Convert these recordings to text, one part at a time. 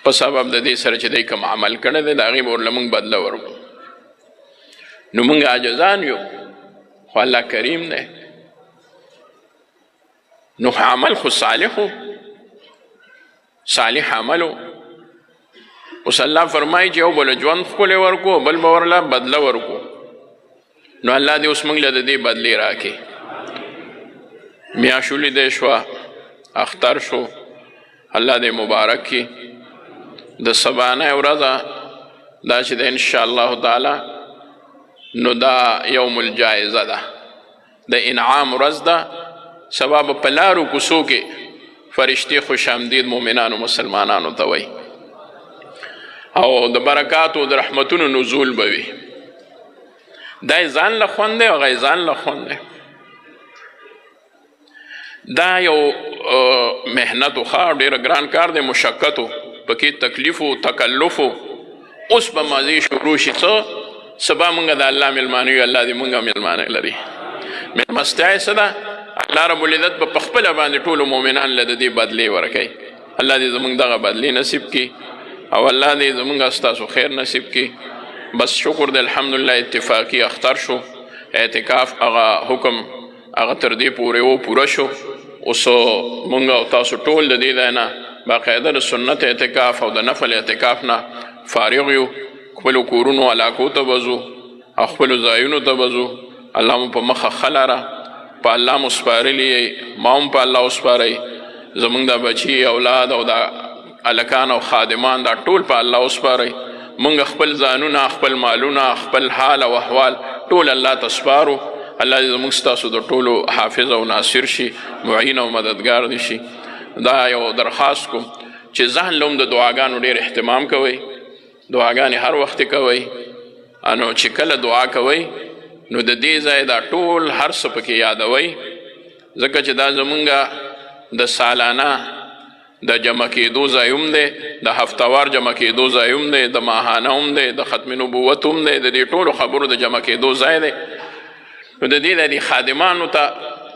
په سبب د دې سره چې دی کوم عمل کړی دی، د هغې به ورله موږ بدله ورکړو. نو موږ عاجزان یو، خو الله کریم دی. نو عمل خو صالح و، صالح عمل و. اوس الله فرمایي چې یو بل ژوند ښکلی ورکو، بل به ورله بدله ورکو. نو الله دې اوس موږ له د دې بدلې راکړي. میاشت ولیدی شوه، اختر شو، الله دې مبارک کړي. د سبانۍ ورځه دا چې ده ان شاء الله تعالی، نو دا یوم الجایزه ده، د انعام ورځ ده. سبا به په لارو کوڅو کې فرشتې خوش آمدید مؤمنانو مسلمانانو ته وایي، او د برکاتو د رحمتونو نزول به وي. دا یې ځان له خوند دی او هغه یې ځان له خوند دی. دا یو محنت و، ښه ډېر ګران کار دی، مشقت و، پکې تکلیف و، تکلف و. اوس به مزې شروع شي. څه سبا مونږ د الله مېلمانه یو، الله دې مونږ مېلمانه لري. مېلمستیا یې څه ده؟ الله رب العزت به په خپله باندې ټولو مؤمنان له د دې بدلې ورکوي. الله دې زمونږ دغه بدلې نصیب کړي، او الله دې زمونږ ستاسو خیر نصیب کړي. بس شکر دی الحمدلله، اتفاقي اختر شو، اعتکاف هغه حکم هغه تر دې پورې و پوره شو. اوس مونږ او تاسو ټول د دې ځای نه باقاعده د سنت اعتکاف او د نفل اعتکاف نه فارغ یو. خپلو کورونو علاقو ته به ځو او خپلو ځایونو ته به ځو. الله مو په مخه ښه لره، په الله مو سپارلي یئ، ما هم په الله وسپارئ. زمونږ دا بچي اولاد او دا هلکان او خادمان دا ټول په الله وسپارئ. مونږ خپل ځانونه، خپل مالونه، خپل حال او احوال ټول الله ته سپارو. الله دې زمونږ ستاسو د ټولو حافظ او ناصر شي، معین او مددګار دې شي. دا یو درخواست کوم چې ځان له هم د دعاګانو ډېر اهتمام کوئ، دعاګانې هر وخت کوئ. انو چې کله دعا کوئ نو د دې ځای دا ټول هر څه پکې یادوئ، ځکه چې دا زمونږ د سالانه د جمع کېدو ځای هم دی، د هفتوار جمع کېدو ځای هم دی، د ماهانه هم دی، د ختم نبوت هم دی، د دې ټولو خبرو د جمع کېدو ځای دی. نو د دې ځای خادمانو ته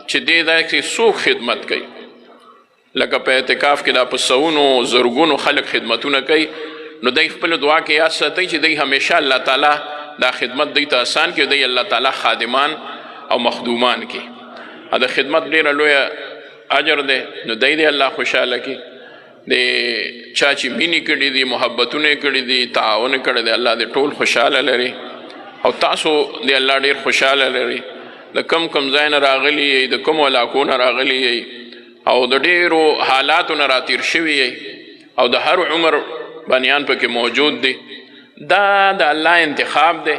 چې دې ځای کې څوک خدمت کوي، لکه په اعتکاف کې دا په سوونو زرګونو خلک خدمتونه کوي، نو دی خپل دعا کې یاد ساتي چې دی همیشه الله تعالی دا خدمت دی ته آسان کړي، دی الله تعالی خادمان او مخدومان کړي. دا خدمت ډېره لویه اجر دی، نو دی دی الله خوشحاله کړي. د چا چې مینې کړي دي، محبتونه یې کړي دي، تعاون یې کړی دی، الله دې ټول خوشحاله لري، او تاسو دې الله ډېر خوشحاله لري. د کم کم ځای نه راغلي یئ، د کومو علاقو نه راغلي یئ، او د ډېرو حالاتو نه راتېر شوي یئ، او د هر عمر بنیان پکې موجود دي. دا د الله انتخاب دی،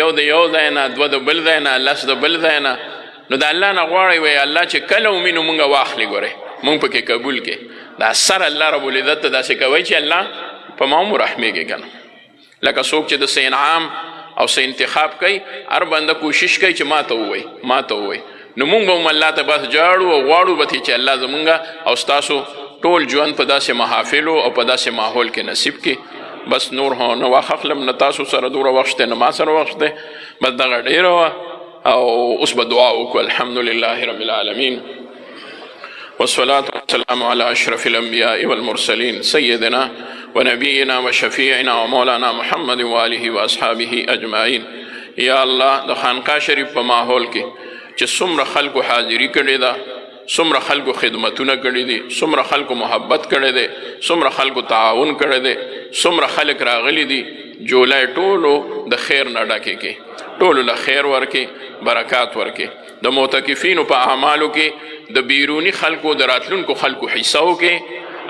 یو د یو ځای نه، دوه د بل ځای نه، لس د بل ځای نه. نو د الله نه غواړئ، وایي الله چې کله ومینو مونږ واخلي، ګورئ مونږ پکې قبول کړي. دا سر الله رب العزت ته داسې کوئ چې الله په ما هم ورحمېږي که نه. لکه څوک چې د څه انعام او څه انتخاب کوي، هر بنده کوشش کوي چې ما ته ووایي، ما ته ووایي. نو مونږ به هم الله ته بس جاړو او غواړو به چې الله زمونږ او ستاسو ټول ژوند په داسې محافلو او په داسې ماحول کې نصیب کړي. بس نور هو نه وخت اخلم، نه تاسو سره دومره وخت شته، نه ما سره وخت شته، بس دغه ډېره وه. او اوس به دعا وکړو. الحمد لله رب العالمین، والصلاة والسلام على أشرف الأنبياء والمرسلين، سيدنا ونبينا وشفيعنا ومولانا محمد وآله وأصحابه أجمعين. یا الله، د خانقاه شریف په ماحول کې چې څومره خلکو حاضری کړې ده، څومره خلکو خدمتونه کړي دي، څومره خلکو محبت کړی دی، څومره خلکو تعاون کړی دی، څومره خلک راغلي دي، جولای ټولو د خیر نه ډکې کې، ټولو له خیر ورکې، برکات ورکې. د معتکفینو په اعمالو کې د بیروني خلکو، د راتلونکو خلکو حصه وکې،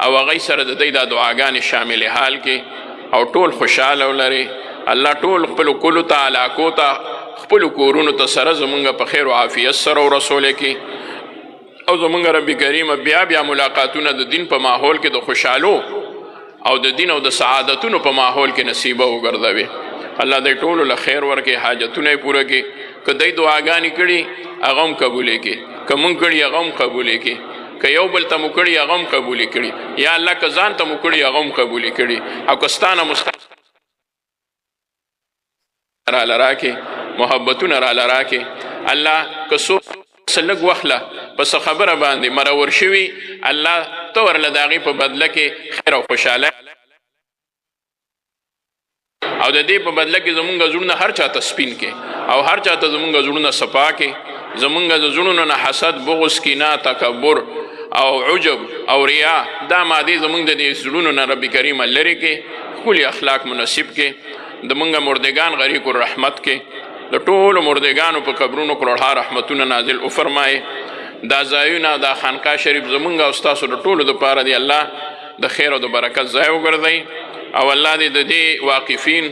او هغوی سره د دوی دا دعاګانې شامل حال کې، او ټول خوشحاله ولري. الله ټول خپلو کلو ته، علاقو ته، خپلو کورونو ته سره زمونږ په خیر او عافیت سره ورسولې کې، او زمونږ رب کریم بیا بیا ملاقاتونه د دین په ماحول کې د خوشحالو او د دین او د سعادتونو په ماحول کې نصیبه وګرځوي. الله دې ټولو له خیر ورکړي، حاجتونه یې پوره کړي. که دی دعاګانې کړي هغه هم قبولې کړي، که مونږ کړي هغه هم قبولې کړي، که یو بل ته مو کړي هغه هم قبولې کړي. یا الله که ځان ته مو کړي هغه هم قبولې کړي، او که ستا نه مو راله راکې، محبتونه راله راکې. الله که څوک څه لږ وخت له په څه خبره باندې مرور شوي، الله ته ورله د هغې په بدله کې خیر او خوشحالۍ او د دې په بدله کې زمونږ زړونه هر چاته سپین کې او هر چاته زمونږ زړونه صفا کې. زمونږ د زړونو نه حسد، بغض، کینه، تکبر او عجب او ریا، دا مادې زمونږ د دې زړونو نه رب کریم لرې کې، ښکلي اخلاق مناسب کې. د مونږ مردګان غریق الرحمت کې، د ټولو مردګانو په قبرونو کړه رحمتونه نازل او فرمایي. دا ځایونه، دا خانقاه شریف زمونږ او ستاسو د ټولو دپاره دی الله د خیر او د برکت ځای وګرځوي. او الله دې د دې واقفین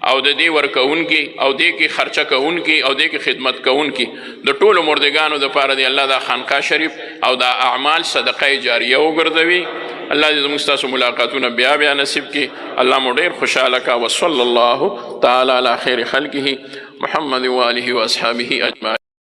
او د دې ورکوونکي او دې کې خرچه کوونکي او دې کې خدمت کوونکي، د ټولو مردګانو دپاره دی الله دا خانقاه شریف او دا اعمال صدقه جاریه وګرځوي. الله دې زموږ ستاسو ملاقاتونه بیا بیا نصیب کړي. الله مو ډېر خوشحاله کا. وصلی الله تعالی علی خیر خلقه محمد وآله واصحابه اجمعین.